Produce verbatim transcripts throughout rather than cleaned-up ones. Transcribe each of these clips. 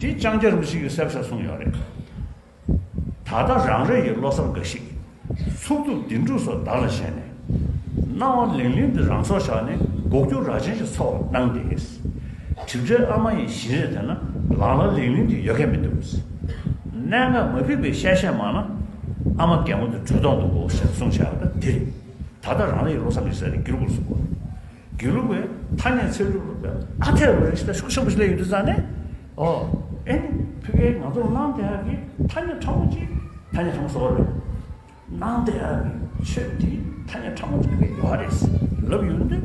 ཅེས་ལྕང་སྐྱ་རིན་པོ་ཆེ་གིས་གསལ་པོ་ཞིག་གསུངས་ཡོད་རེད། ད་ལྟ་རང་རེ་ཡི་བློ་བཟང་དགའ་ཞིག་ཚུགས་ཐུབ་བདེན་གྲུབ་སོགས་བདག་ལ་བཞེས་ནས། སྣང་བ་ལིང་ལིང་འདི་རང་སྲོག་བཞག་ནས་འགུག་རྒྱུ་ར་ཆེན་ཞིག་འཚོལ་བར་གནང་སྟེ། གྲིབ་བྲལ་ཨ་མ་ཡི་བཞིན་རས་དེ་ན་ལང་ལ་ལིང་ལིང་དེ་ཡོད་མཁན་མི་འདུག་གནད་འགག་མ་ཕིགས་པའི་བཤད་བཤད་མང་ན་ཨ་མ་རྒན་མོ་དེ་བྲོས་ཐོག་འདུག་གོ་ཞེས་གསུངས་བཞག་པ་དེ་རེད། ད་ལྟ་རང་རེ་ཡི་བློ་བཟང་གིས་ཟེར་ནས་དགེ་ལུགས་པར་གསུངས་པ། དགེ་ལུགས་པས་ཐ་སྙད་ཚིག་གྲོགས་ལ་ཨ་འཐས་རེད་ཞེས་ཤུགས་ཆེན་པོ་ཞིག་སླེབས་ཡོང་དུས་ཙང་ནས། ཨོ། ཨེ་ནི་ཕ་གིར་ང་ཚོ་སྣང་བསྡད་ཡག་གི་ཐ་སྙད་ཕྲ་མོ་གཅིག་ཐ་སྙད་ཕྲ་མོ་ཟེར་བ་རེད། སྣང་བསྡད་ཡག་གི་ཆོས་འདི་ཐ་སྙད་ཕྲ་མོ་གཅིག་ཕ་གིར་ཡོད་རེད་ལབ་ཡོང་དུས།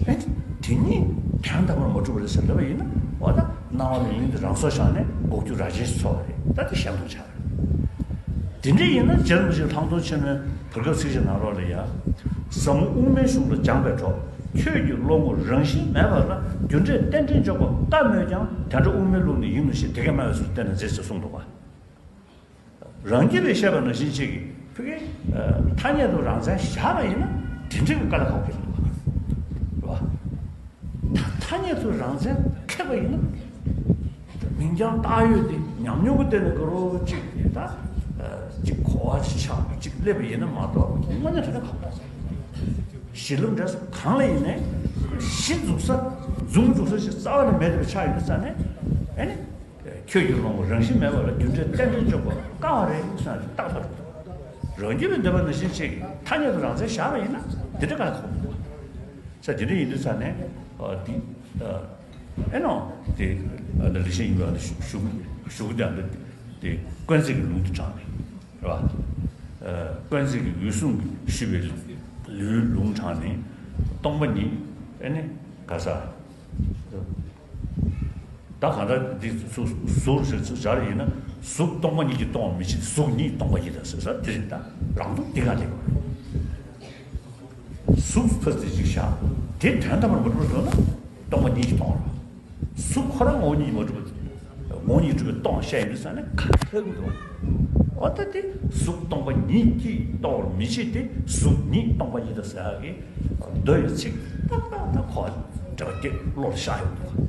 ཨེ་ནི་དེ་གཉིས་དོན་དམ་པར་མ་གྲུབ་པ་རེད་ཟེར་ལབ་པ་ཡིན་ན། འོ་ད་སྣང་བ་ལིང་ལིང་འདི་རང་སྲོག་བཞག་ནས་འགུག་རྒྱུ་ར་ཆེན་ཞིག་འཚོལ་བ་རེད། ད་དེ་གཞན་དུ་ཆགས། དེ་འདྲ་ཡིན་ན་རྗེ་རིན་པོ་ཆེ་ལྷག་མཐོང་ཆེན་མོའི་བར་སྐབས་ཚིགས་བཅད་ནང་ལོགས་ལ་ཡ། ཟབ་མོ་དབུ་མའི་གཞུང་ལ་སྦྱངས་པའི་གྲོགས། ཁྱོད་ཀྱི་བློ་ངོར་རང་བཞིན་མེད་པ་ལ་རྒྱུ་འབྲས་རྟེན་འབྲེལ་འཇོག་པ་དཀའ་མོད་ཀྱང་། དེ་འདྲ་དབུ་མའི་ལུགས་ནི་ཡིན་ནོ་ཞེས་དེ་སྐད་སྨྲ་བའི་ཚུལ་བསྟན་ན་མཛེས་ཞེས་གསུངས་འདུག་པ། རང་རྒྱུད་ལས་བཤད་པ་ནང་བཞིན་ཅིག་གིས་ཕ་གིའི་ཐ་སྙད་དུ་རང་མཚན་བཞག་པ་ཡིན་ན་དེ་འདྲ་གི་དཀའ་ལས་ཁག་པོ་ཞིག་འདུག་པ། རེད་བ། ཐ་སྙད་དུ་རང་མཚན་ཁེགས་པ་ཡིན་ན། མིང་རྐྱང་བཏགས་ཡོད་དེ་ཉམས་མྱོང་གི་སྟེང་ནས་དགའ་རབ་ཅིག་ཡིན་ད། ཅིག་གོ་བ་ཅིག་ཆགས་ཅིག་སླེབས་པ་ཡིན་ན་མ་གཏོགས་དངོས་གནས་དྲང་གནས་ཁག་པོ་རེད། གཞི་ལམ་འབྲས་གསུམ་གང་ལ་ཡིན་ནའི་གཞི་འཛུགས་ས་འཛུགས་མི་འཛུགས་ས་ཞིག་རྩ་བ་ནས་མེད་པའི་ཆ་ཡོད་ཙང་ནས། ཨེ་ནི། ཁྱོད་ཀྱི་བློ་ངོར་རང་བཞིན་མེད་པ་ལ་རྒྱུ་འབྲས་རྟེན་འབྲེལ་འཇོག་པ་དཀའ་བ་རེད་བསམ་ཞིག་ཏག་ཏག་རེད། རང་རྒྱུད་ལ་འདོད་པ་ནང་བཞིན་ཅིག་ཐ་སྙད་དུ་རང་མཚན་བཞག་པ་ཡིན་ན་འདི་འདྲ་དཀའ་ལས་ཁག་པོ་འདུག་པ། ས་དེ་འདྲ་ཡིན་དུས་ཙང་ནས། འདི། ཨེ་ནོ། དེ། ལེགས་བཤད་སྙིང་པོའི་ཞུ་ཞུ་གི་དེ་དཀོན་བརྩེགས་ཀྱི་ལུང་དུ་དྲངས་ནས། རེད་བ། དཀོན་བརྩེགས་ཀྱི་འོད་སྲུང་གིས་ཞུས་པའི་ལུང་ལུང་དྲངས་ནས། སྟོང་པ་ཉིད། ཨེ་ནི། ག་ས། ད་གང་ལྟར་འདི་གཟུགས་གཟུགས་ཟེར་ཚུལ་སྦྱར་ཡིན་ན། གཟུགས་སྟོང་པ་ཉིད་ཀྱིས་སྟོང་བར་མི་བྱེད། གཟུགས་ཉིད་སྟོང་པ་ཉིད་དང་ཟེར་ས་དེ་རེད། ད་རང་སྟོང་འདི་ག་ལེགས་པ་རེད། གཟུགས་ཕར་ཙམ་ཅིག་བཞག་དེ་དོན་དམ་པར་མ་གྲུབ་པར་འདོད་ན་སྟོང་པ་ཉིད་ཀྱིས་སྟོང་བར། གཟུགས་ཁོ་རང་ངོ་བོ་ཉིད་ཀྱིས་མ་གྲུབ་པ། ངོ་བོ་ཉིད་གྲུབ་པའི་སྟོང་བཤད་ཡོང་དུས་ཙང་ནས་ཁ་ཁ་གི་འདུག་འོ་ད་དེ་གཟུགས་སྟོང་པ་ཉིད་ཀྱིས་སྟོང་བར་མི་བྱེད་དེ། གཟུགས་ཉིད་སྟོང་པ་ཉིད་དང་ཟེར་ཡག་གི་མདོ་ཡི་ཚིག་ཏག་ཏག་ཏག་ཁོ་འདྲ་བ་དེ་བློ་ལ་ཤར་ཡོང་འདུག